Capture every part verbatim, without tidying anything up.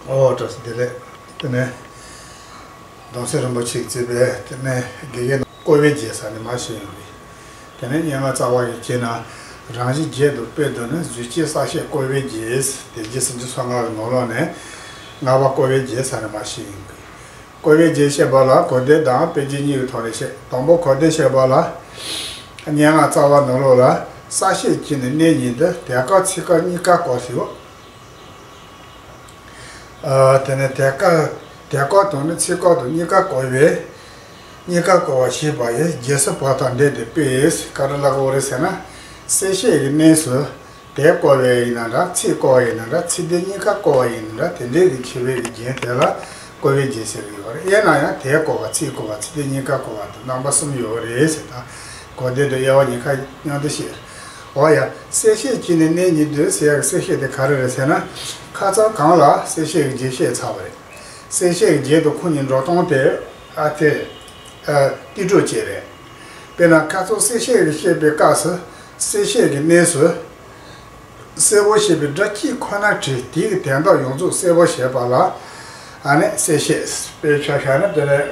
ཨོ་བཀྲ་ཤིས་བདེ་ལེགས། དེ་ནས་གདུང་སྲས་རིན་པོ་ཆེས་གཙོས་པའི་དེ་ནས་དགེ་རྒན་བཀོད་པའི་རྒྱན་ཟེར་ནས་མར་བཤད་ཡོང་བས། དེ་ནས་སྙན་ངག་རྩ་བ་ཡི་རྗེས་ན་རང་བཞིན་བརྗོད་དུ་དཔེ་བསྡུ་ནི་བཟོད་བྱེད་གསལ་བཤད་བཀོད་པའི་རྒྱན། དེ་རྗེས་སུ་འཇུག་སོ་ལྔ་བའི་ནང་ལོགས་ནས་ལྔ་པ་བཀོད་པའི་རྒྱན་ཟེར་ནས་མར་བཤད་ཡོང་བས། བཀོད་པའི་རྒྱན་བཤད་པ་ལ་གོ་བདེ་དང་དཔེ་རྒྱན་གཉིས་ཀྱི་ཐོག་ནས་བཤད། དང་པོ་གོ་བདེ་བཤད་པ་ལ། སྙན་ངག་རྩ་བ་ནང་ལོགས་ལ་གསལ་བཤད་ཀྱི་ནི་གནད་གཉིས་འདི་དོན་སྐབས་ཚིག་སྐབས་གཉིས་ཀ་བཀོད་ཟེར་བ། ཨ། དེ་ནས་དོན་སྐབས་དོན་སྐབས་དང་ནི་ཚིག་སྐབས་དང་གཉིས་ཀ་བཀོད་པས། གཉིས་ཀ་བཀོད་པ་ཞེས་པ་ཡི་རྗེས་སུ་བབ་དང་འབྲེལ་ཏེ་དཔེས་ག་རེ་ལབ་དགོས་རེད་ཟེར་ན། གསལ་བཤད་ཀྱི་གནས་སུ་དོན་བཀོད་པ་ཡིན་ན་འདྲ། ཚིག་བཀོད་པ་ཡིན་ན་འདྲ། ཚིག་དོན་གཉིས་ཀ་བཀོད་པ་ཡིན་ན་འདྲ། དེ་འདྲའི་གི་མཁས་པའི་གི་རྒྱན་དེ་ལ་བཀོད་པའི་རྒྱན་ཟེར་གྱི་ཡོད་རེད། དབྱེ་ན་ཡང་དོན་བཀོད་པ་ཚིག་བཀོད་པ་ཚིག་དོན་གཉིས་ཀ་བཀོད་པ་དང་རྣམ་པ་གསུམ་ཡོད་རེད་ཟེར། ད་གོ་བདེ་དང་དབྱེ་བ་གཉིས་ཀ་མཉམ་དུ་བཤད། འོ་ཡ། གསལ་བཤད་ཀྱི་ནི་གནད་གཉིས་འདོད་ཟེར་ཡག་གི་གསལ་བཤད་དེ་ག་རེ་རེད་ཟེར་ན། ཁ་སང་གང་ལ་གསལ་བཤད་ཀྱི་རྒྱན་བཤད་ཚར་བ་རེད། གསལ་བཤད་ཀྱི་རྒྱན་དང་ཁོ་གཉིས་འགྲོ་སྟངས་དེ་ཨ་དེ་ཨ་ཏི་སྤྲོད་བྱས་རེད། དཔེར་ན་ཁ་སང་གསལ་བཤད་ཀྱི་བཤད་པའི་སྐབས་སུ་གསལ་བཤད་ཀྱི་གནས་སུ་གསལ་པོ་བྱེད་པའི་སྒྲ་གཅིག་ཁོ་ན་བྲིས། དེའི་དོན་དག་ཡོངས་རྫོགས་གསལ་པོ་བྱེད་པ་ལ་ཨ་ནི་གསལ་བཤད། དཔེར་ཆ་བཞག་ན་དེ་ལས།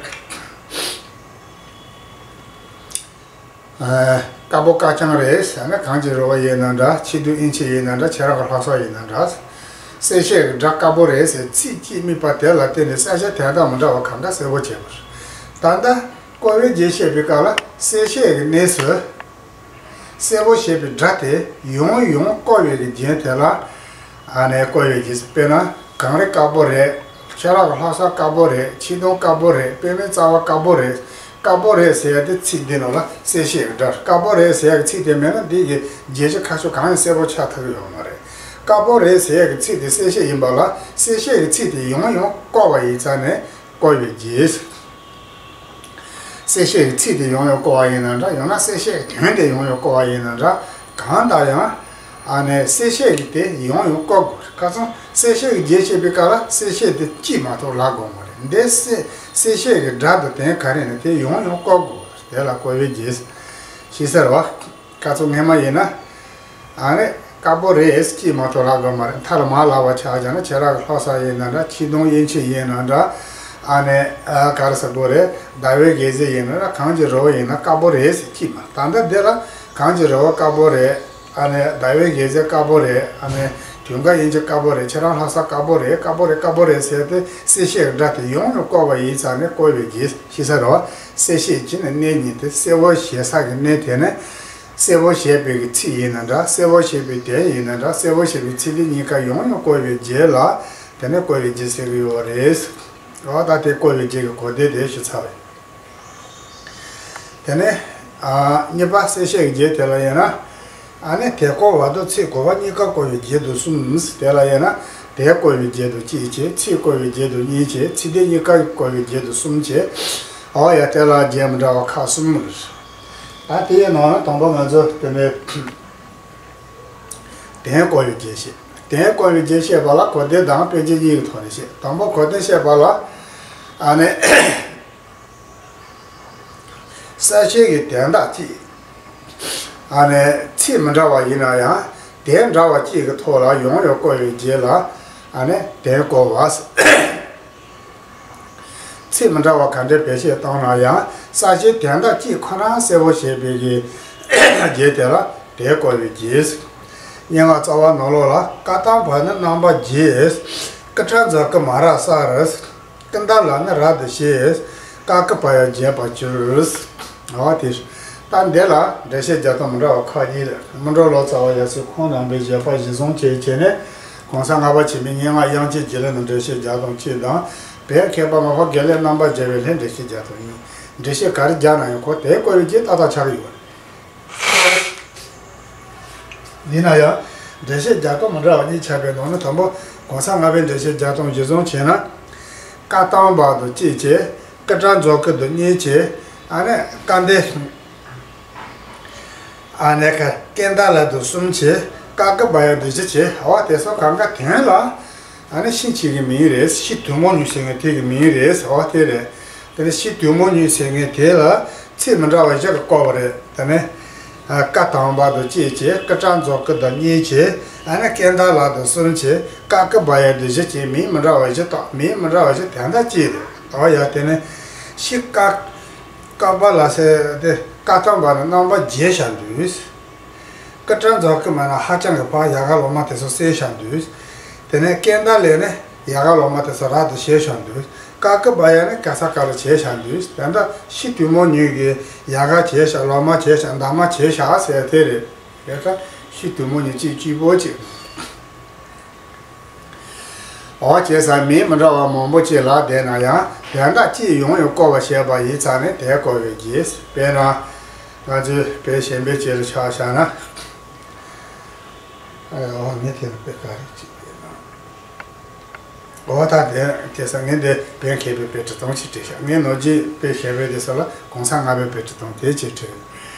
ཨ། དཀར་པོ་དཀར་རྐྱང་རེད་ཟེར་ན་གངས་ཀྱི་རི་བོ་ཡིན་ན་འདྲ། ཆེ་བདུན་དབྱིན་ཇི་ཡིན་ན་འདྲ། བྱེ་ར་གི་ལྷ་ས་ཡིན་ན་འདྲ། གསལ་བཤད་ཀྱི་སྒྲ་དཀར་པོ་རེད་ཟེར་ཚིག་གཅིག་དམིགས་པ་དེ་ལ་བརྟེན་ནས་གསལ་བྱེད་དོན་དག་མི་འདྲ་བ་གང་ག་གསལ་པོ་བྱེད་པ་རེད། ད་ལྟ་བཀོད་པའི་རྒྱན་བཤད་པའི་སྐབས་ལ་གསལ་བཤད་ཀྱི་གནས་སུ་གསལ་པོ་བྱེད་པའི་སྒྲ་དེ་ཡང་ཡང་བཀོད་པའི་གི་རྒྱན་དེ་ལ་ཨ་ནི་བཀོད་པའི་རྒྱན། དཔེར་ན། གངས་རི་དཀར་པོ་རེད། བྱེ་ར་གི་ལྷ་ས་དཀར་པོ་རེད། ཆེ་བདུན་དཀར་པོ་རེད། པད་མའི་རྩ་བ་དཀར་པོ་རེད། དཀར་པོ་རེད་ཟེར་ཡ་དེ་ཚིག་འདི་ནང་ལ་གསལ་བཤད་ཀྱི་སྒྲ། དཀར་པོ་རེད་ཟེར་ཡ་གི་ཚིག་དེ་མེད་ན་འདི་གི་རྒྱན་གཞི་ཁ་ཕྱོགས་གང་ཡང་གསལ་པོ་ཆགས་ཐུབ་ཀྱི་ཡོད་མ་རེད། དཀར་པོ་རེད་ཟེར་ཡ་གི་ཚིག་དེ་གསལ་བཤད་ཡིན་པ་ལ་གསལ་བཤད་ཀྱི་ཚིག་དེ་ཡང་ཡང་བཀོད་པ་ཡིན་ཙང་ནས་བཀོད་པའི་རྒྱན། གསལ་བཤད་ཀྱི་ཚིག་དེ་ཡང་ཡང་བཀོད་པ་ཡིན་ན་འདྲ། ཡང་ན་གསལ་བཤད་ཀྱི་དོན་དེ་ཡང་ཡང་བཀོད་པ་ཡིན་ན་འདྲ། གང་ལྟར་ཡང་ཨ་ནི་གསལ་བཤད་ཀྱི་དེ་ཡང་ཡང་བཀོད་དགོས། ཁ་སང་གསལ་བཤད་ཀྱི་རྒྱན་བཤད་པའི་སྐབས་ལ་གསལ་བཤད་དེ་གཅིག་མ་གཏོགས་ལབ་དགོས་མ་རེད། འདི་གསལ་གསལ་བཤད་ཀྱི་སྒྲ་དང་དོན་ག་རེ་ཡིན་ན་དེ་ཡང་ཡང་བཀོད་དགོས། དེ་ལ་བཀོད་པའི་རྒྱན་ཞེས་ཟེར་བ། ཁ་སང་སྔོན་མ་ཡིན་ན། ཨ་ནི་དཀར་པོ་རེད་ཅེས་མ་གཏོགས་ལབ་དགོས་མ་རེད། མཐའ་ལ་མ་ལབ་པ་ཆགས་ཀྱང་ན་བྱེ་ར་གི་ལྷ་ས་ཡིན་ན་འདྲ། ཆེ་བདུན་དབྱིན་ཇི་ཡིན་ན་འདྲ། ཨ་ནི་ཨ་ག་རེ་ཟེར་དགོས་རེད། ཟླ་བའི་དགེ་མཚན་ཡིན་ན་འདྲ། གངས་ཀྱི་རི་བོ་ཡིན་ན་དཀར་པོ་རེད་ཅེས་མ། ད་ལྟ་འདི་ལ་གངས་ཀྱི་རི་བོ་དཀར་པོ་རེད། ཨ་ནི་ཟླ་བའི་དགེ་མཚན་དཀར་པོ་རེད། ཨ་ནི་དུས་འཁོར་དབྱིན་ཇི་དཀར་པོ་རེད། ཁྱེད་རང་ལྷ་ས་དཀར་པོ་རེད། དཀར་པོ་རེད། དཀར་པོ་རེད་ཟེར་ཏེ་གསལ་བཤད་ཀྱི་སྒྲ་དེ་ཡང་ཡང་བཀོད་པ་ཡིན་ཙང་ནས་བཀོད་པའི་རྒྱན་ཞེས་ཟེར་རོ། གསལ་བཤད་ཀྱི་ནི་གནད་གཉིས་ཏེ། གསལ་པོ་བྱེད་ས་ཀྱི་གནད་དེ་ནི། གསལ་པོ་བྱེད་པའི་གི་ཚིག་ཡིན་ན་འདྲ། གསལ་པོ་བྱེད་པའི་དོན་ཡིན་ན་འདྲ། གསལ་པོ་བྱེད་པའི་ཚིག་དེ་གཉིས་ཀ་ཡང་ཡང་བཀོད་པའི་རྗེས་ལ་དེ་ནས་བཀོད་པའི་རྗེས་ཟེར་གྱི་ཡོད་རེད། འོ་ད་དེ་བཀོད་པའི་རྗེས་ཀྱི་གོ་བདེ་དེ་ཞུ་ཚར་བས། དེ་ནས་ཨ་གཉིས་པ་གསལ་བཤད་ཀྱི་རྗེས་དེ་ལ་ཡིན་ན། ཨ་ནི་དོན་བཀོད་པ་དང་ཚིག་བཀོད་པ་གཉིས་ཀ་བཀོད་པའི་རྗེས་སུ་གསུམ། དེ་ལ་ཡིན་ན་དོན་བཀོད་པའི་རྗེས་སུ་གཅིག་བྱས། ཚིག་བཀོད་པའི་རྗེས་སུ་གཉིས་བྱས། ཚིག་དོན་གཉིས་ཀ་བཀོད་པའི་རྗེས་སུ་གསུམ་བྱས། འོ་ཡ་དེ་ལ་རྗེས་མི་འདྲ་བ་ཁག་གསུམ་རེད། ད་དེའི་ནང་ན་དང་པོ་ང་ཚོ་དེ་ནས་དོན་བཀོད་པའི་རྗེས་བཤད། དོན་བཀོད་པའི་རྗེས་བཤད་པ་ལ་གོ་བདེ་དང་དཔེ་རྒྱན་གཉིས་ཀྱི་ཐོག་ནས་བཤད། དང་པོ་གོ་བདེ་བཤད་པ་ལ་ཨ་ནི་གསལ་བཤད་ཀྱི་དོན་དག་གཅིག་ཨ་ནི་ཚིག་མི་འདྲ་བ་ཡིན་ན་ཡང་དོན་འདྲ་བ་གཅིག་གི་ཐོག་ལ་ཡང་ཡང་བཀོད་པའི་རྗེས་ལ་ཨ་ནི་དོན་བཀོད་པ། ཚིག་མི་འདྲ་བ་ག་འདྲའི་བེད་སྤྱོད་བཏང་ན་ཡང་གསལ་བྱེད་དོན་དག་གཅིག་ཁོ་ན་གསལ་པོ་བྱེད་པའི་གི་རྒྱན་དེ་ལ་དོན་བཀོད་པའི་རྒྱན། སྙན་ངག་རྩ་བ་ནང་ལོགས་ལ་ཀ་དང་བ་ནི་རྣམ་པ་བརྒྱད། ཀི་ཏྲ་ཛ་ཀི་མ་ར་ས་རུ། ཀི་འ་ད་ལ་ནི་ར་དུ་ཞེས། ཀ་ཀི་བ་ཡ་བརྗོད་པར་འགྱུར། འོ་དེ། ད་འདི་ལ་འགྲེལ་བཤད་རྒྱག་སྟངས་མི་འདྲ་བ་ཁག་གཉིས་རེད། སྨིན་གྲོལ་ལོ་ཙཱ་བ་ཡབ་སྲས་ཁོང་རྣམ་པས་བཞེད་པ་གཞིར་བཟུང་བྱས་བྱས་ནས། གོང་ས་ལྔ་པ་ཆེན་པོའི་སྙན་ངག་དབྱངས་ཅན་དགེ་ལེགས་ནང་འགྲེལ་བཤད་རྒྱག་སྟངས་གཅིག་དང་། བོད་མཁས་པ་མ་ཕམ་དགེ་ལེགས་རྣམ་པར་རྒྱལ་བའི་ལྷན་འགྲེལ་བཤད་རྒྱག་སྟངས་གཉིས། འགྲེལ་བཤད་ག་རེ་རྒྱག་ན་ཡང་ཁོ་དེ་བཀོད་པའི་རྗེས་ཏག་ཏག་ཆགས་ཀྱི་ཡོད་རེད། ཡིན་ན་ཡང་། འགྲེལ་བཤད་རྒྱག་སྟངས་མི་འདྲ་བ་གཉིས་ཆགས་པའི་ནང་ནས་དང་པོ་གོང་ས་ལྔ་པའི་འགྲེལ་བཤད་རྒྱག་སྟངས་གཞིར་བཟུང་བྱས་ན། ཀ་དང་བ་དང་གཅིག་བྱས། ཀི་ཏྲ་ཛ་ཀི་དང་གཉིས་བྱས། ཨ་ནི་ཀ་འདི། ཨ་ནི་ཀ་ཀི་འ་ད་ལ་དང་གསུམ་བྱས། ཀ་ཀི་བ་ཡ་དང་བཞི་བྱས། འོ་དེ་ཚོ་གང་ག་དོན་ལ། ཨ་ནི་ཤིང་གཅིག་གི་མིང་རེད། ཤིང་དུ་མ་ཉུང་ཟེར་མཁན་དེ་གི་མིང་རེད། འོ་དེ་རེད། དེ་ནི་ཤིང་དུ་མ་ཉུང་ཟེར་མཁན་དེ་ལ་ཚིག་མི་འདྲ་བ་བཞི་གིས་བསྐོར་བ་རེད། དེ་ནི། ཀ་དམ་པ་དང་གཅིག་བྱས། ཀི་ཏྲ་ཛོ་ཀི་དང་གཉིས་བྱས། ཨ་ནི་ཀན་ད་ལ་དང་གསུམ་བྱས། ཀ་ཀི་བ་ཡ་དང་བཞི་བྱས། མིང་མི་འདྲ་བ་བཞི་བཏགས། མིང་མི་འདྲ་བ་བཞི་དོན་དག་གཅིག་རེད། ཨོ་ཡ། དེ་ནས་ཤི་ཀ་ཀ་བ་ལ་ཟེར་དེ་ཀ་དམ་པ་ནི་རྣམ་པ་བརྒྱད་བཞག་འདུག། ཀི་ཏྲ་ཛོ་ཀི་མ་ན་ཧ་ཅང་གི་ཕར་ཡ་ག་ལོ་མ་དེ་ཚོ་གསལ་བཞག་འདུག། དེ་ནས་ཀན་ད་ལ་ནི་ཡ་ག་ལོ་མ་དེ་ཚོ་ར་དང་བྱས་བཞག་འདུག། ཀ་ཀི་བ་ཡ་ནི་ཀ་ས་ཀ་ལ་བྱས་བཞག་འདུག། དེ་འདྲ་ཤི་དུས་མོ་ཉུལ་གི་ཡ་ག་བྱས་བཞག། ལོ་མ་བྱས་བཞག། འདབ་མ་བྱས་བཞག་ཟེར་དེ་རེད། དེ་ལྟར་ཤི་དུས་མོ་ཉུལ་གཅིག་གཅིག་པོ་གཅིག། འོ་བྱས་ཙང་མིང་མི་འདྲ་བ་མང་པོ་ཅིག་ལབ་བསྡད་ན་ཡང་དོན་དག་གཅིག་ཡོང་ཡོང་བཀོད་པ་བྱས་པ་ཡིན་ཙང་ནས་དེ་བཀོད་པའི་རྗེས། དཔེར་ན་ང་ཚོས་བོད་གཞན་པའི་ཆེད་དུ་ཆ་བཞག་ན། ཨ་ཡ། འོ་ངས་དེ་ལ་དཔེ་ག་རེ་གཅིག་བྱས་ན། འོ་ད་དེ་དེ་ས་ངས་འདི་བོད་མཁས་པའི་དཔེ་ཁྲིད་སྟངས་ཅིག་བྲིས་ཤག། ངས་ནོར་གྱི་དཔེ་བཤད་པའི་དེ་ས་ལ་གོང་ས་ལྔ་པའི་དཔེ་ཁྲིད་སྟངས་དེ་ཅིག་བྲིས།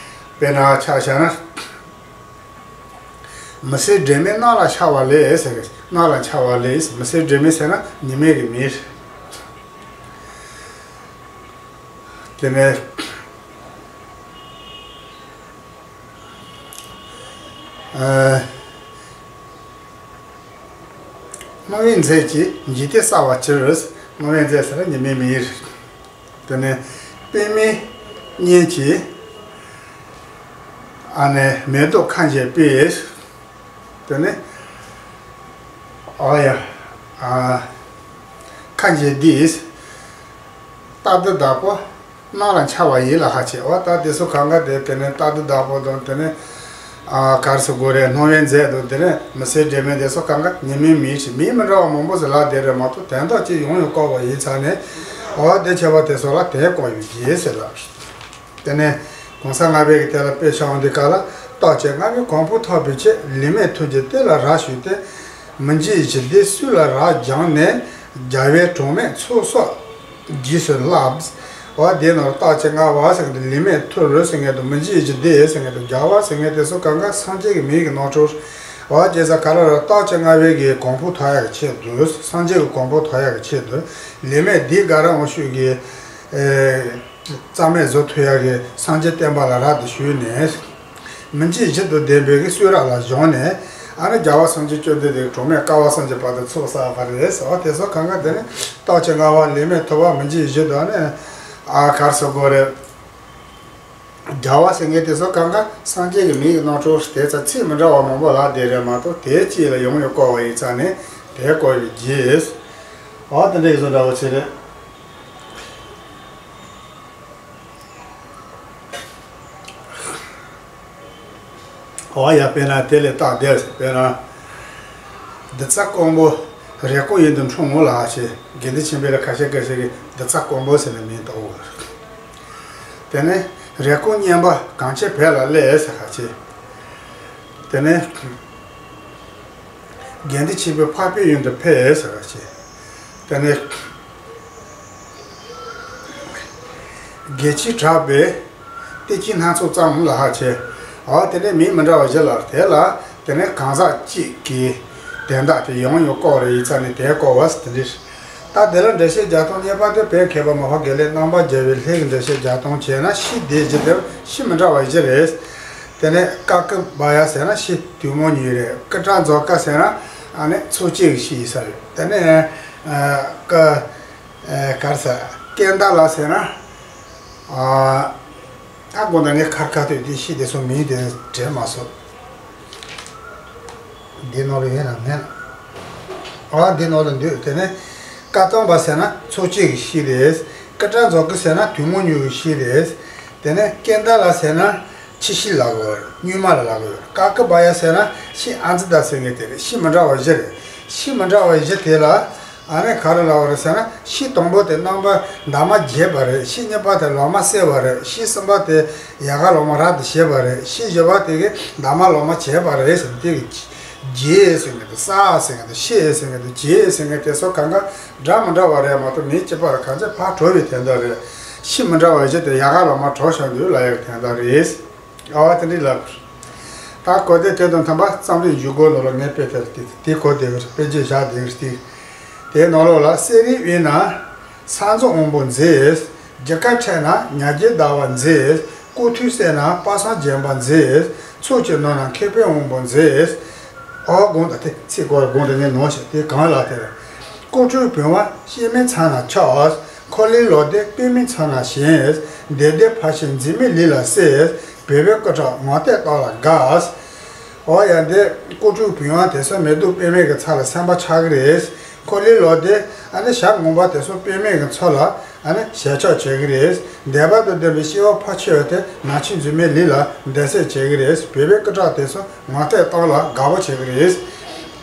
དཔེར་ན་ཆ་བཞག་ན། མི་སེར་སྒྲོན་མེ་གནམ་ལ་འཕྱར་བ་ལས་ཟེར་གི། གནམ་ལ་འཕྱར་བ་ལས། མི་སེར་སྒྲོན་མེ་ཟེར་ན་ཉི་མའི་གི་མིང་རེད། དེ་ནས་ཨ། སྨྲ་བའི་མཛད་ཀྱིས་འཇིག་རྟེན་གསལ་བར་གྱུར། སྨྲ་བའི་མཛད་ཟེར་ན་ཉི་མའི་མིང་རེད། དེ་ནས་པདྨའི་གཉེན་གྱིས་ཨ་ནི་མེ་ཏོག་ཁ་འབྱེད་པས། དེ་ནས་ཨ་ཡ། ཨ། ཁ་འབྱེད་དུས། རྟག་ཏུ་བདག་པོ་གནམ་ལ་འཕྱར་བ་ཡིན་ལ་ཧ་ཆེ། འོ་ད་དེ་ཚོ་གང་ག་དེ་དེ་ནས་རྟག་ཏུ་བདག་པོ་དང་། དེ་ནས་ཨ་ག་རེ་ཟེར་དགོས་རེད། སྣང་བའི་མཛད་དང་། དེ་ནས་མི་སེར་སྒྲོན་མེ། དེ་ཚོ་གང་ག་ཉི་མའི་མིང་ཞིག། མིང་མི་འདྲ་བ་མང་པོ་ཞིག་ལབ་བསྡད་རེད་མ་གཏོགས་དོན་དག་ཅིག་ཡོང་ཡོང་བཀོད་པ་ཡིན་ཙང་ནས། འོ་དེ་བྱས་པ་དེ་ཚོ་ལ་དེ་བཀོད་པའི་རྗེས་ཟེར་ལ། དེ་ནས་གོང་ས་ལྔ་པའི་གི་དེ་ལ་དཔེ་བཞག་འོང་དུས་སྐབས་ལ། རྟག་བྱེད་ལྔ་པའི་གོང་བུ་ཐོབ་པའི་ཕྱིར། ལུས་མེད་ཐུགས་རྗེ་དེ་ལ་རབ་ཞུས་ཏེ། མི་འཇིགས་བཞི་སྡེ་སུ་ལ་རབ་སྦྱངས་ནས། རྒྱལ་བའི་གྲངས་མེད་ཚོགས་བསགས་རྗེས་སུ་བསླབ། འོ་དེ་ནང་རྟག་བྱེད་ལྔ་པ་ཟེར་མཁན་དེ། ལུས་མེད་ཐུགས་རྗེ་ཟེར་མཁན་དེ། མི་འཇིགས་བཞི་སྡེ་ཟེར་མཁན་དེ། རྒྱལ་བ་ཟེར་མཁན་དེ་ཚོ་གང་ག་སངས་རྒྱས་ཀྱི་མིང་གི་ནང་འཁྲུལ། འོ་བྱས་ཙང་ག་རེ་རེད། རྟག་བྱེད་ལྔ་པའི་གི་གོང་བུ་ཐོབ་ཡག་གི་ཆེད་དུ། སངས་རྒྱས་ཀྱི་གོང་བུ་ཐོབ་ཡག་གི་ཆེད་དུ། ལུས་མེད་འདི་ག་རང་འོ་ཤོད་ཀྱི། ཨེ། རྩ་མེད་བཟོ་ཐུབ་ཡག་གི་སངས་རྒྱས་བསྟན་པ་ལ་རབ་ཏུ་ཞུས་ནས། མི་འཇིགས་བཞི་དང་ལྡན་པའི་གི་གསུང་རབ་ལ་སྦྱངས་ནས། ཨ་ནི་རྒྱལ་བ་སངས་རྒྱས་བཅོམ་ལྡན་འདས་ཀྱི་གྲངས་མེད་བསྐལ་པ་བསམ་གྱིས་མི་ཁྱབ་པ་དང་ཚོགས་བསགས་པ་རེད་ཟེར་བ་དེ་ཚོ་གང་ག་དེ་ནི་རྟག་བྱེད་ལྔ་པ། ལུས་མེད་ཐུབ་པ། མི་འཇིགས་བཞི་དང་། ཨ་ནི་ཨ་ག་རེ་ཟེར་དགོས་རེད། རྒྱལ་བ་ཟེར་མཁན་དེ་ཚོ་གང་ག་སངས་རྒྱས་ཀྱི་མིང་གི་ནང་འཁྲུལ། དེ་ཚོ་ཚིག་མི་འདྲ་བ་མང་པོ་ལབ་བསྡད་རེད་མ་གཏོགས་དེ་གཅིག་ལ་ཡོང་ཡོང་བཀོད་པ་ཡིན་ཙང་ནས་དེ་བཀོད་པའི་རྗེས། འོ་དེ་འདྲ་ཡིན་བཟོ་འདྲ་བོ་ཅིག་རེད། འོ་ཡ། དཔེར་ན་དེ་ལས་རྟགས་དེ། དཔེར་ན་བདུད་རྩི་སྐོམ་པོ་རེག་ཀོ་ཡིན་དུ་འཁྲུངས་འོང་ལ་ཧ་ཆེ། དགེ་འདུན་ཆེན་པོའི་ལ་ཁ་ཤས་ཁ་ཤས་ཀྱིས་བདུད་རྩི་སྐོམ་པོ་ཟེར་ནས་མིང་བཏགས་འོང་། དེ་ནས་རེག་ཀོ་སྙན་པ་གངས་ཅན་བོད་ལ་སླེབས་ཟེར་ཧ་ཆེ། དེ་ནས་དགེ་འདུན་ཆེན་པོའི་འཕགས་པའི་ཡུལ་དུ་ཕེབས་ཟེར་ཧ་ཆེ། དེ་ནས་རྒྱལ་ཆེན་གྲགས་པའི་བསྟན་བཅོས་སྣ་ཚོགས་བརྩམས་ལ་ཧ་ཆེ། འོ་དེ་ནས་མིང་མི་འདྲ་བ་བཞི་ལ། དེ་ལ་དེ་ནས་གང་ཟག་གཅིག་གི་དོན་དག་དེ་ཡོང་ཡོང་བཀོད་རེ་ཡིན་ཙང་ནས་དེ་བཀོད་པ་དེ་འདྲ། ད་དེ་ལ་འགྲེལ་བཤད་རྒྱག་སྟངས་གཉིས་པ་དེ་བོད་མཁས་པ་མ་ཧཱ་ག་ལའི་རྣམ་པར་རྒྱལ་བའི་ལྷའི་འགྲེལ་བཤད་རྒྱག་སྟངས་བྱས་ན། ཤི་སྡེ་བཞི་དེ་ཤི་མི་འདྲ་བ་བཞི་རེད། དེ་ནས་ཀ་ཀི་བ་ཡ་ཟེར་ན་ཤི་དུས་མོ་ཉུལ་རེད། ཀི་ཏྲ་ཛོ་ཀ་ཟེར་ན་ཨ་ནི་ཚོགས་བཅས་ཀྱི་ཤི་ཡིན་ས་རེད། དེ་ནས་ཀ་ཨ་ག་རེ་ཟེར། ཀན་ད་ལ་ཟེར་ན། ཨ་ད་དགོངས་དག་ངས་ཁར་ཁ་ཐོས་དེ་ཤི་དེ་ཚོ་མིང་དེ་དྲན་མ་སོང་། འདི་ནང་ལ་ཡོད་ན་མེད་ན། ཨ་འདི་ནང་ལ་འདུག། དེ་ནས་ཀ་དམ་པ་ཟེར་ན་ཚོགས་བཅས་ཀྱི་ཤི་རེད། ཀི་ཏྲ་ཛོ་ཀི་ཟེར་ན་དུས་མོ་ཉུལ་བའི་ཤི་རེད། དེ་ནས་ཀན་ད་ལ་ཟེར་ན་འཆི་ཤི་ལབ་ཀྱི་ཡོད་རེད། སྨྱུག་མ་ལ་ལབ་ཀྱི་ཡོད་རེད། ཀ་ཀི་བ་ཡ་ཟེར་ན་ཤི་ཨ་ཛི་ད་ཟེར་མཁན་དེ་རེད། ཤི་མི་འདྲ་བ་བཞི་རེད། ཤི་མི་འདྲ་བ་བཞི་དེ་ལ་ཨ་ནི་ག་རེ་ལབ་པ་རེད་ཟེར་ན། ཤི་དང་པོ་དེ་རྣམ་པ་འདབ་མ་བརྒྱད་པ་རེད། ཤི་གཉིས་པ་དེ་ལོ་མ་གསལ་བ་རེད། ཤི་གསུམ་པ་དེ་ཡལ་ག་ལོ་མ་རབ་ཏུ་བྱེད་པ་རེད། ཤི་བཞི་པ་དེ་གི་འདབ་མ་ལོ་མ་བྱེད་པ་རེད་ཟེར། དེ་གི་རྗེས་ཟེར་མཁན་དེ། ས་ཟེར་མཁན་དེ། ཤེས་ཟེར་མཁན་དེ། རྗེས་ཟེར་མཁན་དེ་ཚོ་གང་ག་འདྲ་མི་འདྲ་བ་རེད་མ་གཏོགས་མིང་གཅིག་པ་ལ་གང་ཅི་ཕར་གྲུབ་པའི་དོན་དག་རེད། ཤི་མི་འདྲ་བ་བཞི་དེ་ཡལ་ག་ལོ་མ་གྲོལ་བཞག་འདུག་ལབ་ཡག་དོན་དག་རེད། ཨ་བ་དེ་འདྲ་ལབ། ད་གོ་བདེ་དེ་དང་མཐུན་པ་རྩོམ་རིག་འཇུག་སྒོ་ནང་ལ་ངས་དཔེ་དེ་དེ་དེ་གོ་བདེ་བར་དཔེ་བརྗོད་བཞག་བདེ་བར་དེ། དེའི་ནང་ལོགས་ལ། གསེར་རིའི་དབུས་ན་ས་འཛིན་དབང་པོ་མཛེས། རྒྱུ་སྐར་འཕྲེང་ན་ཉ་རྒྱལ་ཟླ་བ་མཛེས། སྐུ་ཐོད་བསད་ན་དཔག་བསམ་བརྗེད་པ་མཛེས། ཚོགས་ཀྱི་ནང་ན་མཁས་པའི་དབང་པོ་མཛེས། ཨོ་དགོངས་དག་དེ་ཚིག་སྐོར་དགོངས་དག་ངས་ནོར་ཞིག་དེ་གང་ལ་དེར། སྐུ་ཕྲེང་བུང་བ་སྐྱེ་མེད་ཚང་ན་ཆགས། འཁོར་ལོའི་ལོ་ཟླའི་དཔེ་མེད་ཚང་ན་ཞེན། འདོད་ལྡན་ཕར་ཕྱིན་འཛིན་མེད་ལས་ལ་སྲེད། བོད་པའི་སྐུ་དྲག་ངོ་བསྟོད་སྟངས་ལ་དགའ། ཨོ་ཡ་འདི་སྐུ་ཕྲེང་བུང་བ་དེ་ཚོ་མི་སྡུག་དཔེ་མེད་ཀྱི་ཚབ་ལ་སེམས་པ་ཆགས་ཀྱི་རེད། འཁོར་ལོའི་ལོ་ཟླའི་ཨ་ནི་ཞག་ངོ་མ་དེ་ཚོ་དཔེ་མེད་ཀྱི་ཚོགས་ལ་ཨ་ནི་ཞེན་ཆགས་བྱེད་ཀྱི་རེད། འདོད་པ་དང་ལྡན་པའི་སྐྱེ་བོ་ཕལ་ཆེ་བ་དེ་ནང་ཆོས་འཛིན་མའི་ལས་ལ་འདོད་སྲེད་བྱེད་ཀྱི་རེད། བོད་པའི་སྐུ་དྲག་དེ་ཚོ་ངོ་བསྟོད་སྟངས་ལ་དགའ་པོ་བྱེད་ཀྱི་རེད།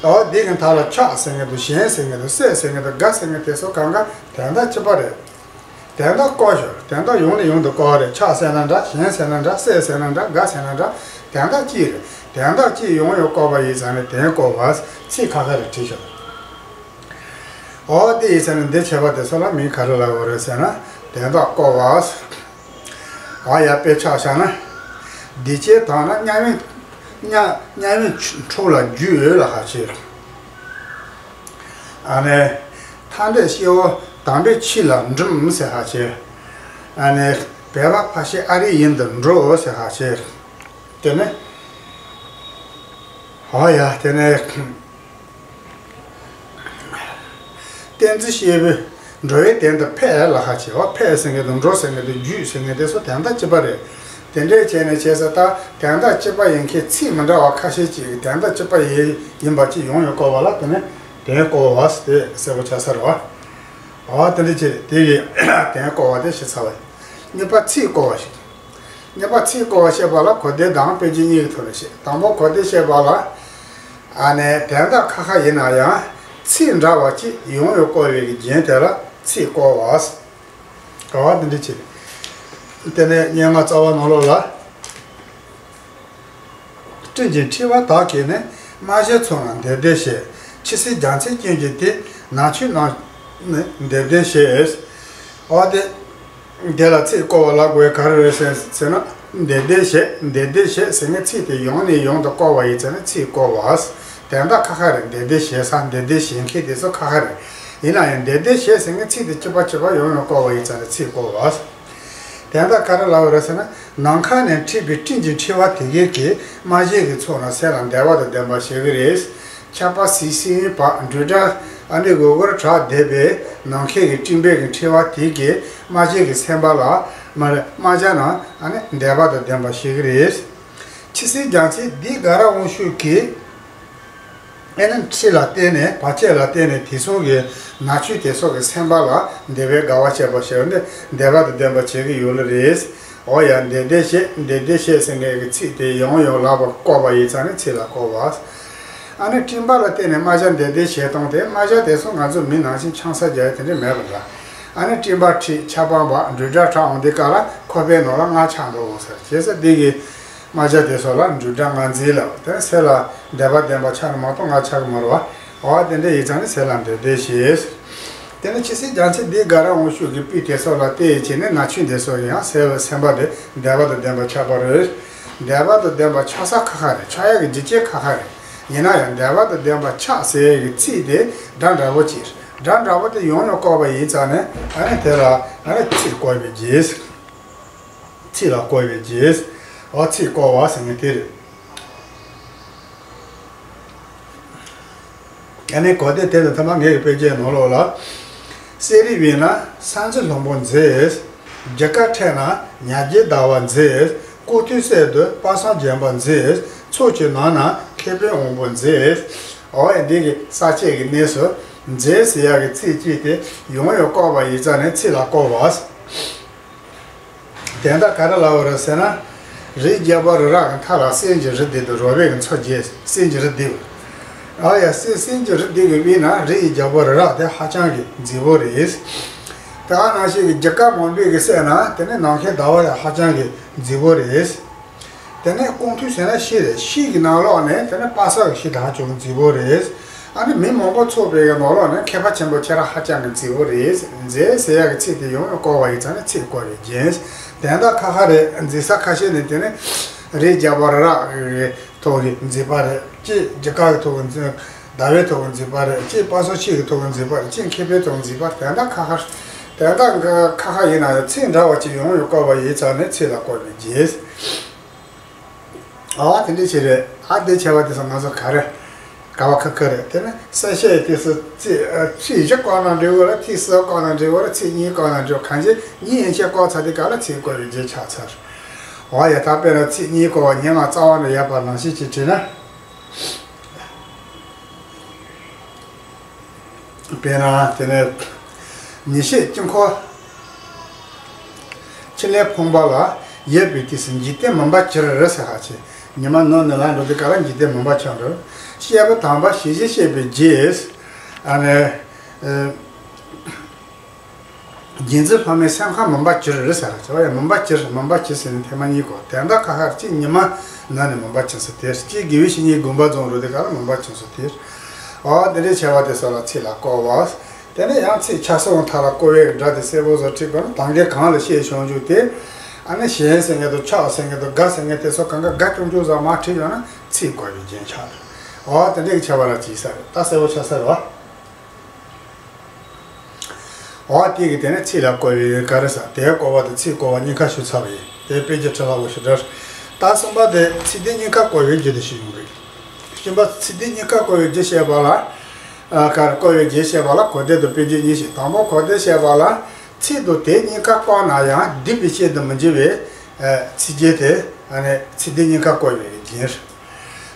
ཨོ་འདི་གི་མཐའ་ལ་ཆགས་ཟེར་མཁན་དང་ཞེན་ཟེར་མཁན་དང་སྲེད་ཟེར་མཁན་དང་དགའ་ཟེར་མཁན་དེ་ཚོ་གང་ག་དོན་དག་གཅིག་པ་རེད། དོན་དག་བཀོལ་ཞོར་དོན་དག་ཡོང་ནས་ཡོང་དུ་བཀོལ་བ་རེད། ཆགས་ཟེར་ན་འདྲ། ཞེན་ཟེར་ན་འདྲ། སྲེད་ཟེར་ན་འདྲ། དགའ་ཟེར་ན་འདྲ། དོན་དག་གཅིག་རེད། དོན་དག་གཅིག་ཡོང་ཡོང་བཀོལ་བ་ཡིན་ཙང་ནས་དོན་བཀོལ་བ་ཚིག་ཁ་ཁ་རེ་བྲིས་ཤོག་ཨོ་དེ་ཡིན་ཙང་ནས་འདི་བྱས་པ་དེ་ཚོ་ལ་མིང་ག་རེ་ལབ་དགོས་རེད་ཟེར་ན་དོན་དག་བཀོལ་བ། ཨོ་ཡ་དཔེ་ཆ་བཞག་ན། བདེ་སྐྱིད་དང་ན་མཉམ་མེད་མཉམ་མཉམ་མེད་འཁྲུག་ལ་རྒྱུས་ཡོད་ལ་ཧ་ཆེ། ཨ་ནི། ཐ་འདོད་སྐྱེ་བོ་དམ་པའི་ཆོས་ལ་འགྲིམ་ཟེར་ཧ་ཆེ། ཨ་ནི། བོད་པ་ཕ་ཤི་ཨ་རི་ཡིན་དུ་འགྲོ་ཟེར་ཧ་ཆེ། དེ་ནི། ཧོ་ཡ་དེ་ནི། གཏན་ཚིགས་ཤེས་པའི་འགྲོ་བའི་དོན་དུ་ཕེབས་ལ་ཧ་ཆེ་བ། ཕེབས་ཟེར་མཁན་དང་འགྲོ་ཟེར་མཁན་དང་བརྒྱུད་ཟེར་མཁན་དེ་ཚོ་དོན་དག་གཅིག་པ་རེད། དེ་འདྲའི་བྱས་ནས་བྱས་ས་ད་དོན་དག་གཅིག་པ་ཡིན་མཁན་ཚིག་མི་འདྲ་བ་ཁ་ཤས་ཅིག་གི་དོན་དག་གཅིག་པ་ཡིན་ཡིན་པ་ཅིག་ཡོང་ཡོང་བཀོལ་བ་ལ་དེ་ནི་དོན་བཀོལ་བ་དེ་གསལ་པོ་ཆགས་ས་རེད་བ། ཨ་དེ་འདྲ་བྱས་དེ་གི་དོན་བཀོལ་བ་དེ་ཤེས་ཚར་བ་ཡིན། གཉིས་པ་ཚིག་བཀོལ་བ་ཞིག་གཉིས་པ་ཚིག་བཀོལ་བ་བཤད་པ་ལ་གོ་བདེ་དང་དཔེ་ཅན་གཉིས་ཀྱི་ཐོག་ནས་བཤད། དང་པོ་གོ་བདེ་བཤད་པ་ལ། ཨ་ནི་དོན་དག་ཁ་ཁ་ཡིན་ན་ཡང་ཚིག་འདྲ་བ་ཅིག་ཡོང་ཡོང་བཀོལ་བའི་གི་རྒྱན་དེ་ལ་ཚིག་བཀོལ་བ། ག་བ་འདི་འདྲ་བྱེད། དེ་ནས་སྙན་ངག་རྩ་བ་ནང་ལོགས་ལ། སྤྲིན་གྱི་འཁྲི་བ་དག་གིས་ནི། རྨ་བྱའི་ཚོགས་རྣམས་འདེབས་འདེབས་བྱེད། ཕྱི་སྲིད་རྒྱལ་མཚན་ཀུན་གྱིས་དེ། ནག་ཆུའི་ནང་ནས་འདེབས་འདེབས་བྱེད། འོ་དེ། དེ་ལ་ཚིག་བཀོལ་བ་ལ་དགོས་ག་རེ་རེད་ཟེར་ཟེར་ན། འདེབས་འདེབས་བྱེད། འདེབས་འདེབས་བྱེད་ཟེར་མཁན་ཚིག་དེ་ཡང་ནས་ཡང་དུ་བཀོལ་བ་ཡིན་ཙང་ནི་ཚིག་བཀོལ་བ། དོན་དག་ཁ་ཁ་རེད། འདེབས་འདེབས་བྱེད་ས་འདེབས་འདེབས་བྱེད་མཁན་དེ་ཚོ་ཁ་ཁ་རེད། ཡིན་ན་ཡང་འདེབས་འདེབས་བྱེད་ཟེར་མཁན་ཚིག་དེ་གཅིག་པ་གཅིག་པ་ཡང་ཡང་བཀོལ་བ་ཡིན་ཙང་ནི་ཚིག་བཀོལ་བ། དོན་དག་ག་རེ་ལབ་པ་རེད་ཟེར་ན། ནམ་མཁའ་ནས་འཁྲིགས་པའི་སྤྲིན་གྱི་འཁྲི་བ་དེ་གས་ཀྱིས་རྨ་བྱའི་གི་ཚོགས་རྣམས་སེམས་ལ་འདོད་པ་དང་ལྡན་པར་བྱེད་ཀྱི་རེད། ཆར་པ་སིལ་སིལ་བ་འབྲུག་སྒྲ་ཨ་ནི་གུར་གུར་གྲགས་བསྡད་པའི་ནམ་མཁའི་གི་སྤྲིན་པའི་གི་འཁྲི་བ་དེ་གས་རྨ་བྱའི་གི་སེམས་པ་ལ་མ་རེད། རྨ་བྱ་རྣམས་ཨ་ནི་འདོད་པ་དང་ལྡན་པར་བྱེད་ཀྱི་རེད། ཕྱི་སྲིད་རྒྱལ་མཚན་ལྡན་དགའ་རབ་དབང་ཕྱུག་གིས། ཨེ་ནི་འཁྲིས་ལ་བརྟེན་ནས་བར་ཆད་ལ་བརྟེན་ནས་དེ་ཚོ་གི་ནག་ཆུ་དེ་ཚོ་གི་སེམས་པ་ལ་འདོད་པའི་དགའ་བ་སྐྱེད་པར་བྱེད་པ་ནི་འདོད་པ་དང་ལྡན་པ་བྱེད་ཀྱི་ཡོད་ལ་རེད། འོ་ཡ་འདོད་འདོད་བྱེད་འདོད་འདོད་བྱེད་ཟེར་མཁན་གྱི་ཚིག་དེ་ཡང་ཡང་ལབ་པ་བཀོལ་བ་ཡིན་ཙང་ནི་ཚིག་ལ་བཀོལ་བ། ཨ་ནི་སྤྲིན་པ་ལ་བརྟེན་ནས་རྨ་བྱ་འདོད་འདོད་བྱེད་སྟངས་དེ་རྨ་བྱ་དེ་ཚོ་ང་ཚོ་མི་ནང་བཞིན་ཆང་ས་རྒྱག་ཡ་དེ་འདྲ་མེད་པ་འདྲ། ཨ་ནི་སྤྲིན་པ་འཁྲིགས་ཆར་པ་འབབ་འབྲུག་སྒྲ་གྲགས་འོང་དུས་སྐབས་ལ་ཁོག་པའི་ནང་ལ་རྔ་ཆགས་འགྲོ་འོང་ཟེར། བྱས་ཙང་འདི་གི་རྨ་བྱ་དེ་ཚོ་ལ་འབྲུག་སྒྲ་རྔ་འཛིན་ལབ། དེ་ནས་སེམས་ལ་འདོད་པ་ལྡན་པ་ཆགས་ནི་མ་གཏོགས་རྔ་ཆགས་ཀྱི་མ་རེད་བ། འོ་དེ་འདྲ་ཡིན་ཙང་ནི་སེམས་ལ་འདོད་འདོད་བྱེད། དེ་ནས་ཕྱི་སྲིད་རྒྱལ་མཚན་ལྡན་དགའ་རབ་དབང་ཕྱུག་གི་དཔེ་དེ་ཚོ་ལ་བལྟས་བྱས་ནས་ནག་ཆུ་འདི་ཚོ་ཡང་སེམས་ལ་སེམས་པ་དེ་འདོད་པ་དང་ལྡན་པ་ཆགས་པ་རེད། འདོད་པ་དང་ལྡན་པ་ཆགས་ས་ཁ་ཁ་རེད། ཆགས་ཡག་གི་རྒྱུ་རྐྱེན་ཁ་ཁ་རེད། ཡིན་ན་ཡང་འདོད་པ་དང་ལྡན་པ་ཆགས་ཟེར་ཡག་གི་ཚིག་དེ་སྒྲ་འདྲ་པོ་ཅིག་རེད། སྒྲ་འདྲ་པོ་དེ་ཡང་ཡང་བཀོལ་བ་ཡིན་ཙང་ནས་ཨ་ནི་དེ་ལ་ཨ་ནི་ཚིག་བཀོལ་བའི་རྗེས། ཚིག་ལ་བཀོལ་བའི་རྗེས། འོ་ཚིག་བཀོལ་བ་ཟེར་མཁན་དེ་རེད། ཨ་ནི་གོ་བདེ་དེ་དང་ཐ་མ་ངེད་ཀྱི་དཔེ་ཆའི་ནང་ལོགས་ལ། གསེར་རི་བས་ན་ས་འཛིན་ལྷུན་པོ་མཛེས། རྒྱུ་སྐར་འཕྲོས་ན་ཉ་རྒྱལ་ཟླ་བ་མཛེས། སྐུ་ཐོད་གསེར་དུ་དཔག་བསམ་བརྗིད་པ་མཛེས། ཚོགས་ཀྱི་ནང་ན་མཁས་པའི་དབང་པོ་མཛེས། འོ་ཡ་འདི་གི་ས་བཅད་ཀྱི་གནས་སུ་མཛེས་ཟེར་ཡག་གི་ཚིག་གཅིག་དེ་ཡང་ཡང་བཀོལ་བ་ཡིན་ཙང་ནས་ཚིག་ལ་བཀོལ་བ། དེ་འདྲ་ག་རེ་ལབ་པ་རེད་ཟེར་ན། རིའི་རྒྱལ་པོ་རི་རབ་ཀྱི་མཐའ་ལ་གསེར་གྱི་རི་རྡིབ་དང་རོལ་པའི་གི་མཚོ་རྒྱས། གསེར་གྱི་རི་རྡིབ། ཨ་ཡ་གསེར་གསེར་གྱི་རི་རྡིབ་ཀྱི་དབུས་ན་རི་ཡི་རྒྱལ་པོ་རི་རབ་དེ་ཧ་ཅང་གི་མཛེས་པོ་རེད། དེ་ག་ནང་བཞིན་གྱི་རྒྱུ་སྐར་མང་པོའི་གི་གསེབ་ན་དེ་ནི་ནམ་མཁའི་ཟླ་བ་ཡང་ཧ་ཅང་གི་མཛེས་པོ་རེད། དེ་ནས་སྐུ་མདོག་ཟེར་ན་ཤེལ་རེད། ཤེལ་གྱི་ནང་ལོགས་ནས་དེ་ནས་དཔག་བསམ་གྱི་ཤེལ་དག་ཅུང་མཛེས་པོ་རེད། ཨ་ནི་མི་མང་པོ་ཚོགས་པའི་ནང་ལོགས་ནས་མཁས་པ་ཆེན་པོ་ཁྱེད་རང་ཧ་ཅང་གི་མཛེས་པོ་རེད། མཛེས་ཟེར་ཡག་གི་ཚིག་དེ་ཡང་ཡང་བཀོལ་བ་ཡིན་ཙང་ནས་ཚིག་བཀོལ་བའི་རྒྱན། དོན་དག་ཁ་ཁ་རེད། མཛེས་ས་ཁ་ཤས་ནི་དེ་ནི་རིའི་རྒྱལ་པོ་རི་རབ་ཀྱི་ཐོག་གི་མཛེས་པ་རེད། ཅིག་རྒྱུ་སྐར་གྱི་ཐོག་གི་མཛེས། ཟླ་བའི་ཐོག་གི་མཛེས་པ་རེད། ཅིག་དཔག་བསམ་ཤེལ་གྱི་ཐོག་གི་མཛེས་པ་རེད། ཅིག་མཁས་པའི་ཐོག་གི་མཛེས་པ་རེད། དོན་དག་ཁ་ཁ། དོན་དག་འགའ་ཁ་ཁ་ཡིན་ན་ཡང་ཚིག་འདྲ་བ་ཅིག་ཡོང་ཡོད་བཀོད་པ་ཡིན་ཙང་ནས་ཚིག་ལ་བཀོད་པའི་རྗེས། ཨ་དེ་འདྲ་ཞིག་རེད། ཨ་དེ་བྱས་པ་དེ་ཚོ་ང་ཚོ་ག་རེ་ག་བ་ཁ་ཁ་རེད། དེ་ནི་གསལ་བཤད་དེ་ཚོ་ཚིག་ཚིག་བཞི་བཀོད་ན་འགྲིག་གི་རེད། ཚིག་གསུམ་བཀོད་ན་འགྲིག་གི་རེད། ཚིག་གཉིས་བཀོད་ན་འགྲིག་གང་ཅི་གཉིས་ཡན་ཆད་བཀོད་ཚར་དུས་སྐབས་ལ་ཚིག་བཀོད་པའི་རྗེས་ཆགས་ཚར། འོ་ཡ། ད་དཔེར་ན་ཚིག་གཉིས་བཀོད་པ་སྙན་ངག་རྩ་བ་ནས་ཡོད་པ་ནང་བཞིན་ཅིག་བྲིས་ན། དཔེར་ན་དེ་ནས་ཉི་ཤེས་དཀྱིལ་འཁོར་ཕྱི་ལས་ཕོངས་པ་ལ་ཡོད་པའི་དུས་སུ་འཇིག་རྟེན་མུན་པ་གྱུར་ཟེར་ཧ་ཆེ། ཉི་མ་ནུབ་ནས་ལངས་འགྲོ་དུས་སྐབས་ལ་འཇིག་རྟེན་མུན་པ་ཆགས་འགྲོ། བཤད་པ་དམ་པ་ཞི་བྱེད་བཤད་པའི་རྗེས། ཨ་ནི། ཨ། རྗེ་བཙུན་སློབ་མའི་སེམས་ཁམས་མུན་པ་གྱུར་ཟེར་བ་ཡང་མུན་པ་གྱུར་མུན་པ་གྱུར་ཟེར་ནས་ཐེངས་མ་གཉིས་གོ། དོན་དག་ཁ་ཁར་གཅིག་ཉི་མ་ནུབ་ནས་མུན་པ་ཆགས་ས་དེ། གཅིག་དགེ་བའི་བཤེས་གཉེན་དགོངས་པ་རྫོགས་འགྲོ་དུས་སྐབས་ལ་མུན་པ་ཆགས་ས་དེ། འོ་དེ་འདྲའི་བྱ་བ་དེ་ཚོ་ལ་ཚིག་ལ་བཀོད་པ། དེ་ནས་ཡང་ཚིག་ཆ་གསུམ་མཐའ་ལ་བཀོད་པའི་སྒྲ་དེ་གསལ་པོ་བཟོ་བྲིས་པ་ན་ད་གིན་གང་ལ་བཤད་བྱུང་རྒྱུ་དེ། ཨ་ནི་གཞན་ཟེར་མཁན་དང་ཕྱོགས་ཟེར་མཁན་དང་དགའ་ཟེར་མཁན་དེ་ཚོ་གང་ག་དགའ་ཆུང་ཆུང་ཙམ་མར་བྲིས་ཡོང་ན་ཚིག་བཀོད་པའི་རྒྱན་ཆགས་འདུག་འོ་དེ་འདྲའི་བྱ་བ་ལ་བྱེད་ས་རེད། ད་གསལ་པོ་ཆགས་ས་རེད་བ། འོ་དེ་གི་དེ་ནས་ཚིག་ལ་བཀོད་པའི་ག་རེ་ཟ། དེའི་བཀོད་པ་དང་ཚིག་བཀོད་པ་གཉིས་ཀ་ཞུ་ཚར་བ་ཡིན། དེ་དཔེ་ཆ་ཁྲིད་ལ་འོ་ཞུ་འདྲ། ད་གསུམ་པ་དེ་ཚིག་དེ་གཉིས་ཀ་བཀོད་པའི་རྒྱུ་དེ་ཞུ་ཡོང་རེད། གསུམ་པ་ཚིག་དེ་གཉིས་ཀ་བཀོད་པའི་རྒྱུ་བཤད་པ་ལ། ཨ་ག་རེ་བཀོད་པའི་རྒྱུ་བཤད་པ་ལ་གོ་བདེ་དང་དཔེ་རྒྱུ་གཉིས་ཤིག་དང་པོ་གོ་བདེ་བཤད་པ་ལ། ཚིག་དང་དེ་གཉིས་ཀ་བཀོད་ན་ཡང་བསྡུས་པའི་ཆེད་དུ་མི་འགྱུར་བའི་ཚིག་རྒྱན་དེ། ཨ་ནི་ཚིག་དེ་གཉིས་ཀ་བཀོད་པའི་རྒྱན་རེད།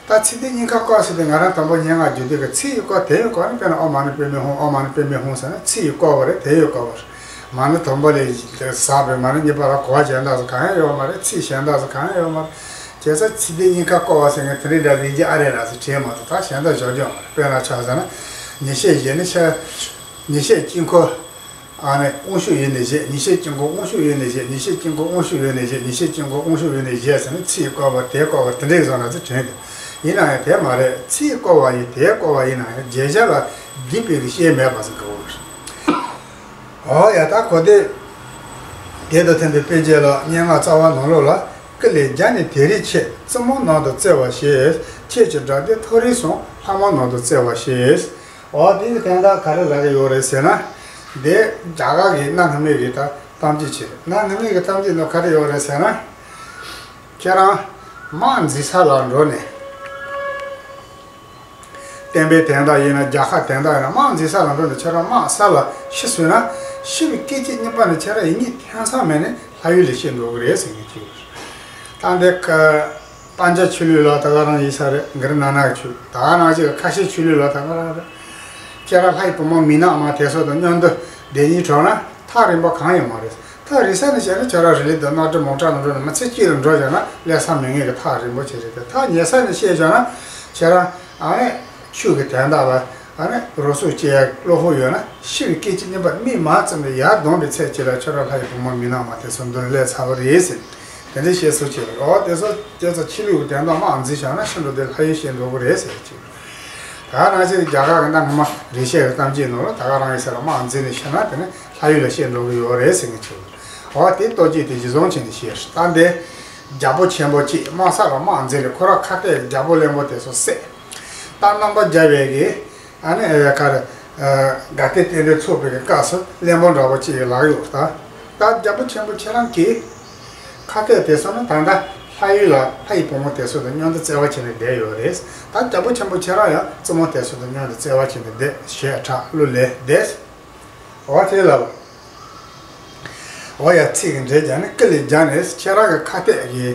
ད་ཚིག་དེ་གཉིས་ཀ་བཀོད་ཟེར་དུས་ང་རང་དང་པོ་སྙན་ངག་བརྗོད་དུས་ཀྱི་ཚིག་ཡི་བཀོད་དོན་ཡི་བཀོད་ནི། དཔེར་ན་ཨོཾ་མ་ཎི་པདྨེ་ཧཱུྃ། ཨོཾ་མ་ཎི་པདྨེ་ཧཱུྃ་ཟེར་ན་ཚིག་ཡི་བཀོད་པ་རེད། དོན་ཡི་བཀོད་པ་རེད། མ་ཎི་དང་པོ་ལས་ཟགས་པའི་མ་ཎི་གཉིས་པ་ལ་གོ་བ་གཞན་དག་ཙམ་གང་ཡང་ཡོད་མ་རེད། ཚིག་གཞན་དག་ཙམ་གང་ཡང་ཡོད་མ་རེད། བྱས་ཙང་ཚིག་དེ་གཉིས་ཀ་བཀོད་པ་ཟེར་མཁན་དེ་རིང་འདྲ་ལིང་ཅི་ཨ་རེ་ར་ཟེར་བྲིས་མ་གཏོགས་ད་གཞན་དག་བཞག་རྒྱུ་ཡོད་མ་རེད། དཔེར་ན་ཆ་བཞག་ན་ཉི་ཤེས་བཞི་ནི་ཤ། ཉི་ཤེས་དཀྱིལ་འཁོར། ཨ་ནི་དབང་ཕྱུག་ཡུལ་ནས་བཞེངས། ཉི་ཤེས་དཀྱིལ་འཁོར་དབང་ཕྱུག་ཡུལ་ནས་བཞེངས། ཉི་ཤེས་དཀྱིལ་འཁོར་དབང་ཕྱུག་ཡུལ་ནས་བཞེངས། ཉི་ཤེས་དཀྱིལ་འཁོར་དབང་ཕྱུག་ཡུལ་ནས་བཞེངས་ཟེར་ནས་ཚིག་བཀོད་པ་དེ་བཀོད་པ་དེ་འདྲའི་བཟོ་འདྲ་ཚོ་དྲན་འདུག་ཡིན་ན་ཡང་དེ་མ་རེད། ཚིག་བཀོད་པ་ཡིན། དེ་བཀོད་པ་ཡིན་ན་ཡང་བརྗོད་བྱ་ལ་བསྡུས་པའི་གི་ཤེས་མེད་པ་ཟེར་གི་འོ། འོ་ཡ། ད་གོ་དེ། དེ་དང་མཐུན་པའི་དཔེ་བྱད་ལ་སྙན་ངག་རྩ་བ་ནང་ལོགས་ལ། ཀུ་ལེ་རྒྱ་ནི་དེ་རིག་ཆེ། རྩུབ་མོ་ནང་དུ་བརྩེ་བ་ཞེས། ཁྱེད་ཀྱི་སྒྲ་དེ་མཐོ་རིས་སོང་། ལྷ་མོ་ནང་དུ་བརྩེ་བ་ཞེས། འོ་དེ་གི་དོན་དག་ག་རེ་ལབ་ཀྱི་ཡོད་རེད་ཟེར་ན། འདི་རྒྱ་གར་གྱི་གནའ་སྔ་མོའི་གི་ད་གཏམ་རྒྱུད་ཅིག་རེད། གནའ་སྔ་མོའི་གི་གཏམ་རྒྱུད་ནང་ག་རེ་ཡོད་རེད་ཟེར་ན། ཁྱེད་རང་དམག་འཛིང་ས་ལ་འགྲོ་ནས། བསྟན་པའི་དོན་དག་ཡིན་ན་རྒྱལ་ཁབ་དོན་དག་ཡིན་ན་དམག་འཛིང་ས་ལ་འགྲོ་ནས་ཁྱེད་རང་དམག་ས་ལ་ཤི་སོང་ན། ཤི་བའི་སྐད་ཅིག་གཉིས་པ་ནས་ཁྱེད་རང་ཡིད་གཉིས་ཐེ་ཚོམ་མེད་ནས་ལྷ་ཡུལ་ལ་གཤེགས་འགྲོ་གི་རེད་ཟེར་མཁན་ཅིག་ཡོད་རེད། ད་འདི་ཀ་པཎ་ཆེན་ཆོས་གླིང་ལ་ད་ག་རང་ཡིན་ས་རེད། ག་རེ་ནང་ན་ཆོས་ད་ག་རང་ཅིག་ཁ་ཆེ་ཆོས་གླིང་ལ་ད་ག་རང་རེད། ཁྱེད་རང་ལྷ་ཡི་བུ་མོ་མི་ནག་མ་དེ་ཚོ་དང་མཉམ་དུ་བསྡད་སྙིང་བྲོ་ན་ཐག་རིང་པོ་གང་ཡང་མ་རེད། ཐག་རིང་ས་ནས་བཤད་ན་ཁྱེད་རང་རི་ལི་དང་གནམ་གྲུ་མོ་ཊ་ལ་འགྲོ་ནས་མི་ཚེ་གཅིག་ལ་འགྲོ་བཞག་ན་སླེབས་ས་མེད་མཁན་གྱི་ཐག་རིང་པོ་ཅིག་རེད་དེ། ཐག་ཉེ་ས་ནས་བཤད་བཞག་ན་ཁྱེད་རང་ཨ་ནི་ཆོས་ཀྱི་དོན་དག་ལ་ཨ་ནི་རོ་སུ་སྐྱེ་ཡ་བློ་ཕུགས་ཡོད་ན་ཤི་བའི་སྐད་ཅིག་གཉིས་པ་མིག་མ་བཙུམ་ནས་ཡར་ལྡོང་པའི་ཚད་ཅིག་ལ་ཁྱེད་རང་ལྷ་ཡི་བུ་མོ་མི་ནག་མ་དེ་ཚོ་མདུན་སླེབས་ཚར་བ་རེད་ཟེར། དེ་འདྲའི་བཤད་སྲོལ་ཅིག་རེད། འོ་དེ་ཚོ་དེ་ཚོ་ཆོས་ལུགས་ཀྱི་དོན་དག་དམག་འཛིང་བཞག་ན་ཤི་འགྲོ་དེ་ལྷ་ཡུལ་གཤེགས་འགྲོ་གི་རེད་ཟེར་ཅིག་ད་ག་ནང་བཞིན་རྒྱ་གར་གྱི་གནའ་སྔ་མ་རིག་བྱེད་ཀྱི་གཏམ་རྒྱུད་ནང་ལ་ད་ག་རང་ཡིན་ས་ལ་དམག་འཛིང་ནས་ཤི་ན་དེ་ནི་ལྷ་ཡུལ་ལ་གཤེགས་འགྲོ་གི་ཡོད་རེད་ཟེར་མཁན་ཅིག་འོ་དེ་ལྟོ་ཅིག་དེ་གཞི་བཟུང་བྱས་ནས་བཤད། ད་འདི་རྒྱལ་པོ་ཆེན་པོ་གཅིག་དམག་ས་ལ་དམག་འཛིང་ལས་ཁོ་རང་ཁ་གཏད་རྒྱལ་པོ་བློན་པོ་དེ་ཚོ་བསད། ད་རྣམ་པར་རྒྱལ་བའི་གི་ཨ་ནི་ཨེ་ག་རེ་ཨ་དགའ་ལྡན་རྟེན་འབྲེལ་ཚོགས་པའི་གི་སྐབས་སུ་བློན་པོ་འདྲ་པོ་གཅིག་གི་ལག་ཡོད་ད། ད་རྒྱལ་པོ་ཆེན་པོ་ཁྱེད་རང་གིས་ཁ་གཏད་དེ་ཚོ་ནི་ད་ལྟ་ལྷ་ཡུལ་ལ་ལྷ་ཡི་བུ་མོ་དེ་ཚོ་དང་མཉམ་དུ་བརྩེ་བ་བྱས་ནས་བསྡད་ཡོད་རེད། ད་རྒྱལ་པོ་ཆེན་པོ་ཁྱེད་རང་ཡང་བཙུན་མོ་དེ་ཚོ་དང་མཉམ་དུ་བརྩེ་བ་བྱས་ནས་བསྡད་ཞེས་ཁྲག་གླུ་ལས་བསྡད། འོ་དེ་ལ། འོ་ཡ། ཚིག་གི་འགྲེལ་རྒྱག་ནི་ཀུ་ལེ་རྒྱ་ནི་ཁྱེད་རང་གི་ཁ་གཏད་ཀྱི་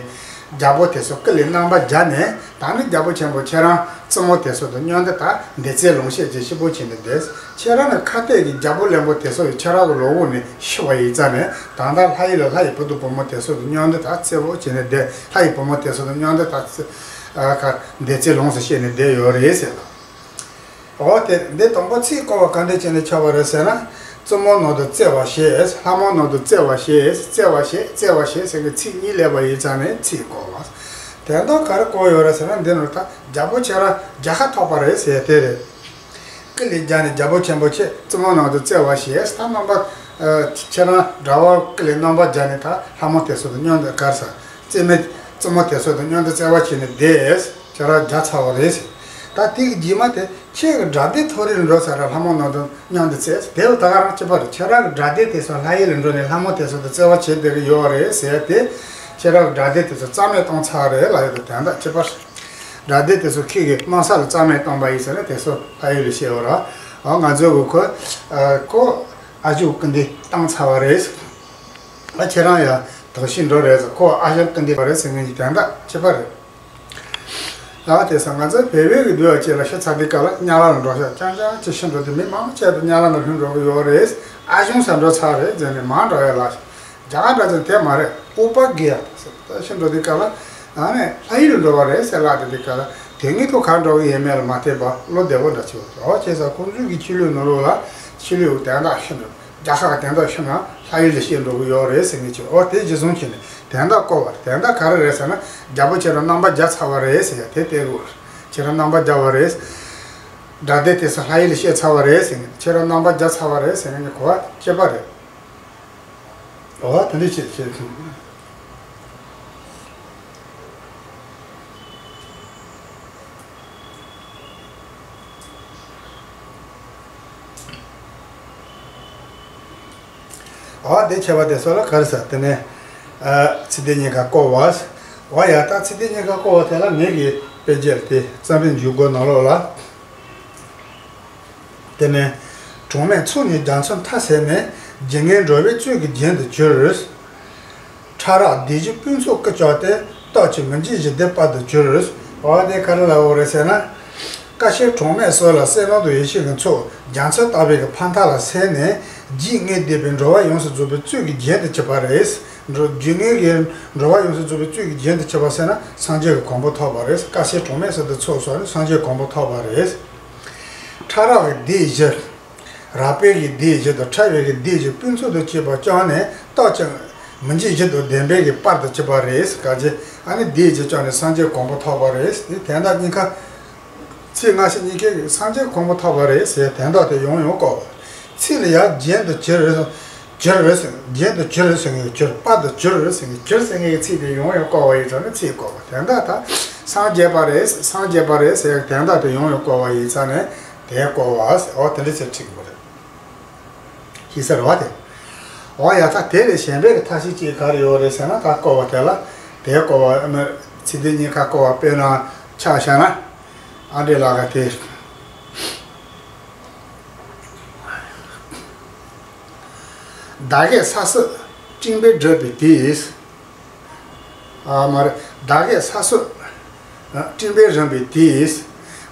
རྒྱལ་པོ་དེ་ཚོ་ཀུ་ལེ་རྣམ་པར་རྒྱ་ནི་ད་ནི་རྒྱལ་པོ་ཆེན་པོ་ཁྱེད་རང་བཙུན་མོ་དེ་ཚོ་དང་མཉམ་དུ་ད་བདེ་སྐྱིད་ལོངས་སྤྱོད་ཀྱི་སྐྱིད་པོ་བྱས་ནས་བསྡད། ཁྱེད་རང་གི་ཁ་གཏད་ཀྱི་རྒྱལ་པོ་བློན་པོ་དེ་ཚོ་ཡི་ཁྱེད་རང་གི་ལོ་འོག་ནས་ཤི་བ་ཡིན་ཙང་ནས་ད་ལྟ་ལྷ་ཡུལ་ལ་ལྷ་ཡི་བུ་དང་བུ་མོ་དེ་ཚོ་དང་མཉམ་དུ་ད་བརྩེ་བོ་བྱས་ནས་བསྡད། ལྷ་ཡི་བུ་མོ་དེ་ཚོ་དང་མཉམ་དུ་ད་བདེ་སྐྱིད་ལོངས་སུ་སྤྱད་ནས་བསྡད་ཡོད་རེད་ཟེར་ལ། འོ་དེ་འདི་དང་པོ་ཚིག་བཀོད་པ་ག་འདྲ་བྱས་ནས་ཆགས་པ་རེད་ཟེར་ན། བཙུན་མོ་ནང་དུ་བརྩེ་བ་ཞེས། ལྷ་མོ་ནང་དུ་བརྩེ་བ་ཞེས། བརྩེ་བ་ཞེས། བརྩེ་བ་ཞེས་ཟེར་གྱི་ཚིག་གཉིས་སླེབས་པ་ཡིན་ཙང་ནས་ཚིག་བཀོད་པ། དོན་དག་ག་རེ་བཀོད་ཡོད་རེད་ཟེར་ན་འདི་ནོར་ད་རྒྱལ་པོ་ཁྱེད་རང་རྒྱལ་ཁ་ཐོབ་པ་རེད་ཟེར་དེ་རེད། ཀུ་ལེ་རྒྱ་ནི་རྒྱལ་པོ་ཆེན་པོ་ཁྱེད་བཙུན་མོ་ནང་དུ་བརྩེ་བ་ཞེས། ད་རྣམ་པ་ཁྱེད་རང་དགྲ་བོ་ཀུ་ལེ་རྣམ་པར་རྒྱ་ནི་ད་ལྷ་མོ་དེ་ཚོ་དང་མཉམ་དུ་དགའ་ས། བརྩེ་མེད་བཙུན་མོ་དེ་ཚོ་དང་མཉམ་དུ་བརྩེ་བ་བྱས་ནས་བསྡད། ཁྱེད་རང་རྒྱལ་ཚར་བ་རེད་ཟེར། ད་དེ་གི་རྗེས་མ་དེ་ཁྱེད་ཀྱི་དགྲ་སྡེ་མཐོ་རིས་ལ་འགྲོ་ས་ར་ལྷ་མོ་ནང་དུ་མཉམ་དུ་བཙལ་དེ་བ་ད་ག་རང་གཅིག་པ་རེད། ཁྱེད་རང་གི་དགྲ་སྡེ་དེ་ཚོ་ལྷ་ཡུལ་ལ་འགྲོ་ནས་ལྷ་མོ་དེ་ཚོ་དང་བརྩེ་བ་བྱེད་བསྡད་ཀྱི་ཡོད་རེད་ཟེར་ཏེ། ཁྱེད་རང་གི་དགྲ་སྡེ་དེ་ཚོ་རྩ་མེད་གཏོང་ཚར་རེད་ལབ་ཡོད་དོ། དོན་དག་གཅིག་པ་རེད། དགྲ་སྡེ་དེ་ཚོ་ཁྱེད་ཀྱི་དམག་ས་ལ་རྩ་མེད་གཏོང་པ་ཡིན་ཟེར་ན་དེ་ཚོ་ལྷ་ཡུལ་ལ་བཤད་ཡོད་ར། འོ་ང་ཚོ་གི་ཁོ་ཁོ་ཨ་ཇོ་སྐུ་འདི་བཏང་ཚར་བ་རེད། ཨ་ཁྱེད་རང་ཡང་དོགས་ཤིག་འགྲོ་རེད་ཟེར། ཁོ་ཨ་ཞང་སྐུ་འདི་བ་རེད་ཟེར་མཁན་གྱི་དོན་དག་གཅིག་པ་རེད། ལགས་དེ་ས་ང་ཚོ་བོད་པའི་གི་འདུལ་བ་བཅས་ལ་ཤི་ཚར་དུས་སྐབས་ལ་དམྱལ་བ་ལ་འགྲོ་ཤག་རྐྱང་རྐྱང་ཅིག་ཤི་འགྲོ་དུས་མི་མང་ཆེ་བ་དམྱལ་བ་ལ་ལྷུང་འགྲོ་གི་ཡོད་རེད། ཨ་གཞུང་ས་འགྲོ་ཚར་རེད་ཟེར་ནས་མང་འགྲོ་ཡ་ལ། རྒྱ་གར་འདྲ་ཚོ་དེ་མ་རེད། ཨུ་པ་གི་ཡ་ཟེར་ད་ཤི་འགྲོ་དུས་སྐབས་ལ་ཨ་ནི་ལྷ་ཡུལ་ལ་འགྲོ་བ་རེད་ཟེར་ལབ་དེ་དུས་སྐབས་ལ་དེ་ངས་ཐོག་ག་འགྲོ་གི་ཡོད་མེད་ལ་མ་ལྟོས་པ་བློ་བདེ་པོ་འདྲ་བྱེད་འོ་བྱས་ཙང་ཁོང་ཚོའི་གི་ཆོས་ལུགས་ནང་ལོགས་ལ་ཆོས་ལུགས་དོན་དག་ཤི་འགྲོ། རྒྱ་ཁག་གི་དོན་དག་ཤི་ན་ལྷ་ཡུལ་ལ་སྐྱེལ་འགྲོ་གི་ཡོད་རེད་ཟེར་མཁན་ཅིག་འོ་དེ་གཞི་བཟུང་བྱས་ནས་དོན་དག་བཀོད་པ་རེད། དོན་དག་ག་རེ་རེད་ཟེར་ན་རྒྱལ་པོ་ཁྱེད་རང་རྣམ་པ་བརྒྱ་ཚར་བ་རེད་ཟེར་ཡ་དེ་བལྟས་དགོས་རེད། ཁྱེད་རང་རྣམ་པ་བརྒྱ་བ་རེད། དགྲ་སྡེ་དེ་ཚོ་ལྷ་ཡུལ་ལ་སྐྱེལ་ཚར་བ་རེད་ཟེར་མཁན་ཁྱེད་རང་རྣམ་པ་བརྒྱ་ཚར་བ་རེད་ཟེར་མཁན་གྱི་གོ་བ་སྐྱེས་པ་རེད། འོ་དེ་འདྲ་བྱེད་བྱེད་ཐུབ། འོ་དེ་བྱས་པ་དེ་ཚོ་ལ་ག་རེ་ཟེར་དེ་ནས་ཚིག་དེ་གཉིས་ཀ་བཀོད་པ། འོ་ཡ་ད་ཚིག་དེ་གཉིས་ཀ་བཀོད་པ་དེ་ལ་ངེད་ཀྱི་དཔེ་རྒྱན་དེ་རྩོམ་པའི་འཇུག་སྒོ་ནང་ལོགས་ལ། དེ་ནས་གྲོགས་མེད་ཚོགས་གཉིས་རྒྱ་མཚོར་མཐའ་ཟད་ནས། ཇི་སྙེད་འགྲོ་བའི་གཙོད་ཀྱི་རྒྱན་དུ་གྱུར། ཕྲ་རགས་སྡིག་བཞི་སྤུན་ཚོགས་ཀུན་བཅོམ་སྟེ། སྟོབས་ཀྱིས་མི་འཇིགས་བཞི་ལྡན་དཔལ་དུ་གྱུར། འོ་དེ་ག་རེ་ལབ་པ་རེད་ཟེར་ན། ཀ་ཤི་གྲོགས་མེད་སོགས་ལ་བསོད་ནམས་དང་ཡེ་ཤེས་ཀྱི་ཚོགས་རྒྱ་མཚོ་ལྟ་བུའི་གི་ཕ་མཐའ་ལ་ཟད་ནས། ཇི་སྙེད་བདེ་བའི་འགྲོ་བ་ཡོངས་སུ་རྫོགས་པའི་གཙོད་ཀྱི་རྒྱན་དུ་གྱུར་པ་རེད། འགྲོ་ཇི་སྙེད་ཀྱི་འགྲོ་བ་ཡོངས་སུ་རྫོགས་པའི་གཙོད་ཀྱི་རྒྱན་དུ་གྱུར་པ་ཟེར་ན་སངས་རྒྱས་ཀྱི་གོ་འཕང་ཐོབ་པ་རེད། ཀ་ཤི་གྲོགས་མེད་སོགས་དེ་ཚོ་སོགས་ནི་སངས་རྒྱས་གོ་འཕང་ཐོབ་པ་རེད། ཕྲ་རགས་ཀྱི་སྡིག་བཞི། རགས་པའི་གི་སྡིག་བཞི་དང་ཕྲ་བའི་གི་སྡིག་བཞི་སྤུན་ཚོགས་དང་བཅས་པ་བཅོམ་ནས་སྟོབས་ཀྱིས་མི་འཇིགས་བཞི་དང་ལྡན་པའི་གི་དཔལ་དུ་གྱུར་པ་རེད། ག་ཅི་ཨ་ནི་སྡིག་བཞི་བཅོམ་ནས་སངས་རྒྱས་གོ་འཕང་ཐོབ་པ་རེད། དེ་དོན་དག་གཉིས་ཀ་ཚིག་སྔ་ཕྱི་གཉིས་ཀའི་གི་སངས་རྒྱས་གོ་འཕང་ཐོབ་པ་རེད་ཟེར་དོན་དག་དེ་ཡང་ཡང་བཀོད་པ། ཚིག་ལ་ཡང་རྒྱན་དུ་གྱུར་རེད། གྱུར་རེད་ཟེར་རྒྱན་དུ་གྱུར་རེད་ཟེར་མཁན་གྱུར་དཔལ་དུ་གྱུར་རེད་ཟེར་མཁན་གྱུར་ཟེར་མཁན་གྱི་ཚིག་དེ་ཡང་ཡང་བཀོད་པ་ཡིན་ཙང་ནི་ཚིག་བཀོད་པ་དོན་དག་ད་སངས་རྒྱས་པ་རེད་སངས་རྒྱས་པ་རེད་ཟེར་གྱི་དོན་དག་དེ་ཡང་ཡང་བཀོད་པ་ཡིན་ཙང་ནི། དེ་བཀོད་པ་ཟེར་འོ་དེ་འདྲ་ཟེར་ཁྲིད་དགོས་རེད། ཤེས་གསལ་རེད་བ་དེ། འོ་ཡ་ད་དེ་ལས་གཞན་པའི་གི་ཐབས་ཤེས་གཅིག་ག་རེ་ཡོད་རེད་ཟེར་ན་ད་བཀོད་པ་དེ་ལ་དེ་བཀོད་པ་ཨ་ནི་ཚིག་དེ་གཉིས་ཀ་བཀོད་པ་དཔེར་ན་ཆ་བཞག་ན་ཨ་འདྲེ་ལགས་ཀ་དེ། ཟླ་གས་ས་སྲོད་སྤྲིན་པས་བསྒྲིབས་པའི་དུས། ཨ་མ་རེད། ཟླ་གས་ས་སྲོད་སྤྲིན་པས་རིམ་པའི་དུས།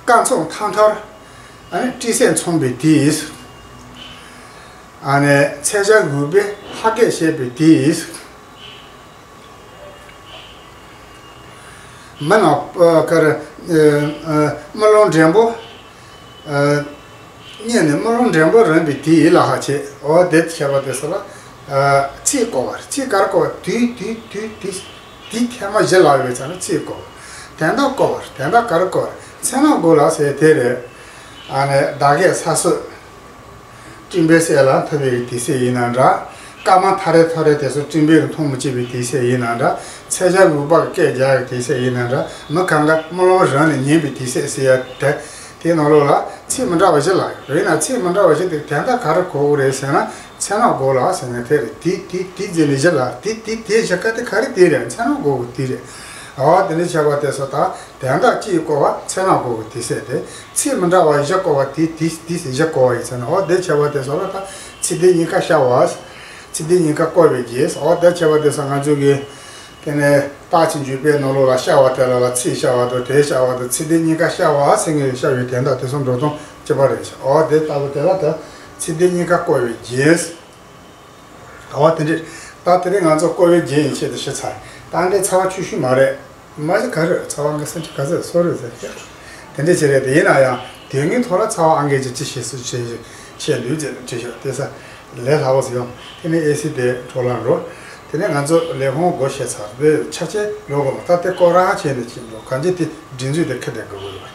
སྐར་ཚོགས་མཐའ་མཐར་ཨ་ནི་སྤྲིན་ཟེར་མཚུངས་པའི་དུས། ཨ་ནི་ཚེས་བྱ་འུག་པས་ལྷ་སྐད་བཤད་པའི་དུས། མི་རྣམས་ཀར་རྨི་ལམ་འདྲེན་པ། སྙེད་ནས་རྨི་ལམ་འདྲེན་པ་རིམ་པའི་དུས་ལ་ཧ་ཆེ། འོ་དེ་བྱས་པ་དེ་ཚོ་ལ་ཚིག་བཀོད་པ་རེད། ཚིག་ག་རེ་བཀོད་པ་དུས་དུས་དུས་དུས་དུས་ཐེངས་མ་བཞི་ལ་ཡོད་ཙང་ན་ཚིག་བཀོད་པ། དོན་དག་བཀོད་པ་རེད། དོན་དག་ག་རེ་བཀོད་པ་རེད། མཚན་ནག་དགུ་ལ་ཟེར་དེ་རེད། ཨ་ནི་ཟླ་གས་ས་སྲོད། སྤྲིན་པས་གསལ་ལ་ཐུབ་པའི་དུས་ཚོད་ཡིན་ན་འདྲ། སྐར་མ་ཐ་རེ་ཐ་རེ་དེ་ཚོ་སྤྲིན་པས་མཐོང་མི་བྱེད་པའི་དུས་ཚོད་ཡིན་ན་འདྲ། ཚེས་བྱ་འུག་པ་གི་སྐད་རྒྱག་གི་དུས་ཚོད་ཡིན་ན་འདྲ། མི་གང་ག་རྨི་ལམ་རིམ་ནས་ཉན་པའི་དུས་ཚོད་ཟེར་ཡ་དེ། དེའི་ནང་ལོགས་ལ་ཚིག་མི་འདྲ་བ་བཞི་ལ་ཡོད་ན་ཚིག་མི་འདྲ་བ་བཞི་དེ་དོན་དག་ག་རེ་གོ་དགོས་རེད་ཟེར་ན་མཚན་ནག་དགུ་ལ་ཟེར་ནས་དེ་རེད། དེ་དེ་དེ་ཟེར་ནས་བཞི་ལ་དེ་དེ་དེ་བཞི་ཀ་དེ་ག་རེ་དེ་རེད། མཚན་ནག་དགུ་གི་དེ་རེད། འོ་དེ་འདྲ་བྱས་པ་དེ་ཚོ་ད། དོན་དག་གཅིག་བཀོད་པ་མཚན་ནག་དགུ་གི་དུས་ཚོད་དེ། ཚིག་མི་འདྲ་བ་བཞི་བཀོད་པ་དེ་དེ་དེ་བཞི་བཀོད་པ་ཡིན་ཟེར་ན། འོ་དེ་བྱས་པ་དེ་ཚོ་ལ་ད་ཚིག་དེ་གཉིས་ཀ་ཤར་བ། ཚིག་དེ་གཉིས་ཀ་བཀོད་པའི་རྗེས། འོ་དེ་བྱས་པ་དེ་ཚོ་ང་ཚོ་གི་དེ་ནས་རྟགས་ཀྱི་འཇུག་པའི་ནང་ལོགས་ལ་ཤར་བ་དེ་ལ་ལ་ཚིག་ཤར་བ་དང་དེ་ཤར་བ་དང་ཚིག་དེ་གཉིས་ཀ་ཤར་བ་ཟེར་ངེས་ཤར་བའི་དོན་དག་དེ་ཚོ་འགྲོ་སྟངས་གཅིག་པ་རེད། འོ་དེ་ལྟ་བུ་དེ་ལ་ད་ཚིག་དེ་གཉིས་ཀ་བཀོད་པའི་རྗེས། ད་བ་དེ་འདྲས། ད་དེ་རིང་ང་ཚོ་བཀོད་པའི་རྒྱན་ཡིན་ཆེད་དུ་ཞུ་ཚར། ད་འདི་ཚ་བ་ཆུ་ཤུལ་མ་རེད། མ་གཞི་ག་རེ་ཚ་བ་ངའི་སེམས་ཀྱི་ག་ཚོད་སོ་རེད་ཟེར་ཏེ། དེ་འདྲས་བྱེད་རེད་དེ། ཡིན་ན་ཡང་དོན་དངོས་ཐོག་ལ་ཚ་བ་ཨང་ཀི་ཅིག་ཅི་ཞིག་སུ་བྱེད་བྱེད་ལུས་ཅེས་བྲིས་ཤོག་དེ་ས་ལས་སླ་བོ་ཟིག་ཡོང་། དེ་ནས་ཨེ་སི་དེ་འཕྲོ་ལ་འགྲོ། དེ་ནས་ང་ཚོ་ལས་ཁུངས་སྒོ་ཕྱེ་ཚར། དེ་ཆ་ཆེ་ལོ་གོ་ད་དེ་སྐོར་ར་བྱས་ནས་ཅི་འགྲོ་གང་ཅི་དེ་སྒྲིག་འཛུགས་དེ་ཁེ་དེ་དགོས་གོ་ཡོད།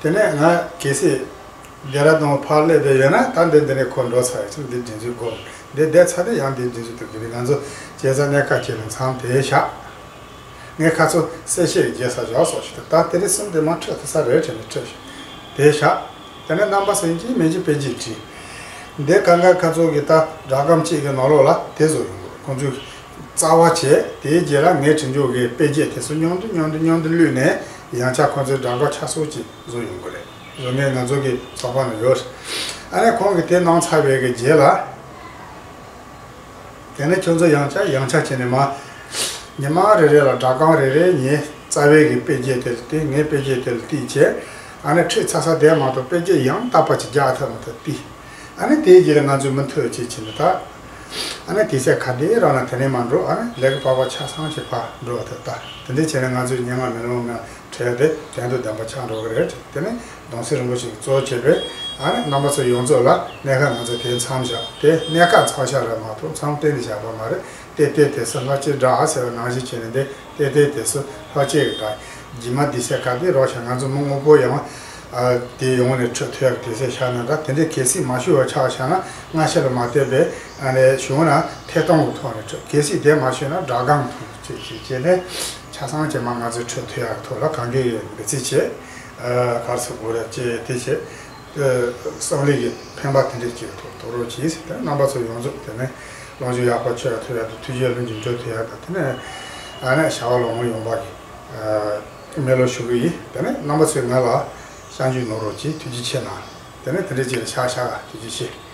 དེ་ནས་ང་གལ་སྲིད། རྒྱ་ར་དང་ཕར་སླེབས་པའི་ཡོད་ན་ད་འདི་འདི་ནས་ཁོ་འགྲོ་ཚར་ཡོད་ཚེ་འདི་འདི་འཛུལ་དགོས། འདི་བསྡད་ཚར་དུས་ཡང་འདི་འདི་འཛུལ་ཐུབ་ཀྱི་རེད། ང་ཚོ་བྱས་ཙང་གནས་ཁ་ཁྱེད་ལ་མཚམས་དེ་བཞག་ངས་ཁ་ཚོ་གསལ་བཤད་རྒྱས་ས་བཞག་སོགས་ཞུ། ད་དེ་རིང་གསུམ་དེ་མ་འཕྲོད་ཐུབ་ས་རེད་དྲན་ནས་འཕྲོད་ཞུ། དེ་བཞག་དེ་ནས་རྣམ་པ་སེམས་ཅན་མི་མཇེད་དཔེ་བརྗོད་བྲིས། འདི་གང་ག་ཁ་ཚོ་གི་ད་སྒྲ་སྒམ་གཅིག་གི་ནང་ལོགས་ལ་དེ་བཟོ་ཡོང་དགོས། ཁོང་ཚོས་རྩ་བ་བྱས་དེའི་རྗེས་ལ་ངས་བྲིས་འཇོག་གི་དཔེ་བརྗོད་དེ་ཚོ་མཉམ་དུ་མཉམ་དུ་མཉམ་དུ་བླུགས་ནས་ཡང་བསྐྱར་ཁོང་ཚོའི་སྒྲ་སྒམ་ཆ་ཚང་གཅིག་བཟོ་ཡོང་དགོས་རེད། བཟོ་མཁན་ང་ཚོ་གི་ཚོགས་པ་ནང་ཡོད་རེད། ཨ་ནས་ཁོང་གིས་དེ་གནང་ཚར་བའི་གི་རྗེས་ལ། དེ་ནས་ཁྱོད་ཚོ་ཡང་བསྐྱར་ཡང་བསྐྱར་བྱས་ནས་མ། ཉི་མ་རེ་རེ་ལ་སྒྲ་སྒམ་རེ་རེ་ཉིད་རྩ་བའི་གི་དཔེ་བརྗོད་དེ་ལ་བལྟས། ངའི་དཔེ་བརྗོད་དེ་ལ་བལྟས་བྱས། ཨ་ནི་ཁྲིད་ཚར་ས་དེ་མ་གཏོགས་དཔེ་བརྗོད་ཡང་དག་པ་ཅིག་རྒྱག་ཐུབ་མ་ཐུབ་བལྟས། ཨ་ནི་དེའི་རྗེས་ལ་ང་ཚོས་མུ་མཐུད་བྱས་བྱས་ནས་ད། ཨ་ནི་དེ་ཚེ་ག་དེ་རང་ལ་དེ་ནས་མ་འགྲོ། ཨ་ནི་ལས་ཀ་བར་པ་ཆ་ཚང་ཞིག་ཕར་འགྲོ་བ་དེ་ལྟ། དེ་འདྲ་བྱས་ནས་ང་ཚོའི་སྙན་ངག་མེ་ལོང་ལྔ་བྲལ་ཏེ་དོན་དུ་ལྡན་པ་ཆགས་འགྲོ་གི་རེད། དེ་ནས་གདུང་སྲས་རིན་པོ་ཆེ་གིས་གཙོ་བྱས་པའི་ཨ་ནི་རྣམ་པ་ཚོ་ཡོངས་རྫོགས་ལ་གནད་འགག་ང་ཚོ་དེ་མཚམས་བཞག་དེ་གནད་འགག་མཚམས་བཞག་རེད་མ་གཏོགས་མཚམས་གཏན་ནས་བཞག་པ་མ་རེད། ཏེ་ཏེ་དེ་སུ་ལྷ་སྐྱེས་སྒྲ་ཟེར་བ་ནང་བཞིན་བྱས་ནས་འདི་ཏེ་ཏེ་དེ་སུ་ལྷ་སྐྱེས་ཀྱི་སྒྲ། རྗེས་མ་འདི་ཟེར་ག་དེ་རོགས་བྱ། ང་ཚོ་མི་དངོས་པོ་ཡང་ཨ་དེ་ཡོང་ནས་འཕྲོད་ཐུབ་ཡག་དེ་ཟེར་བཞག་ན་འདྲ། དེ་འདྲའི་གལ་སྲིད་མ་ཞུ་བ་ཆགས་བཞག་ན་སྔ་ཕྱི་ལ་མ་བལྟས་པའི་ཨ་ནི་གཞུང་ན་ཐད་གཏོང་གི་ཐོག་ནས་འཕྲོད། གལ་སྲིད་དེ་མ་ཞུས་ན་སྒྲ་སྒམ་ཐོག་ནས་འཕྲོད་ཅེས་བྱས་ནས་ཆ་ཚང་ཅན་མ་ང་ཚོས་འཕྲོད་ཐུབ་ཡག་ཐོག་ལ་གང་གའི་འབད་བརྩོན་བྱེད། ཨ་ག་རེ་ཟེར་དགོས་རེད་ཅེས་དེ་བྱེད། ཨ་བསམ་བློའི་གི་འཕེན་པ་དེ་འདྲས་ཅིག་ཐོག་དོར་རོགས་གྱིས། དེ་རྣམ་པ་ཚོ་ཡོངས་རྫོགས་དེ་ནས་ལོངས་སྤྱོད་ཡག་པོ་མཆོད་ཡག་ཐུབ་ཡག་དང་ཐུགས་རྗེ་ལྷུན་གྱིས་འགྲུབ་ཐུབ་ཡག་དང་། དེ་ནས་ཨ་ནི་བྱ་བ་ལོ་ངོ་ཡོང་བ་གི་ཨ་སྨོན་ལམ་ཞུ་གི་ཡིན། དེ་ནས་རྣམ་པ་ཚོས་ང་ལ་བྱང་ཆུབ་གནང་རོགས་གྱིས། ཐུགས་རྗེ་ཆེ་གནང་། དེ་ནས་དེ་འདྲས་ཅིག་ལ་ཤག་ཤག་ཐུགས་རྗེ་ཆེ།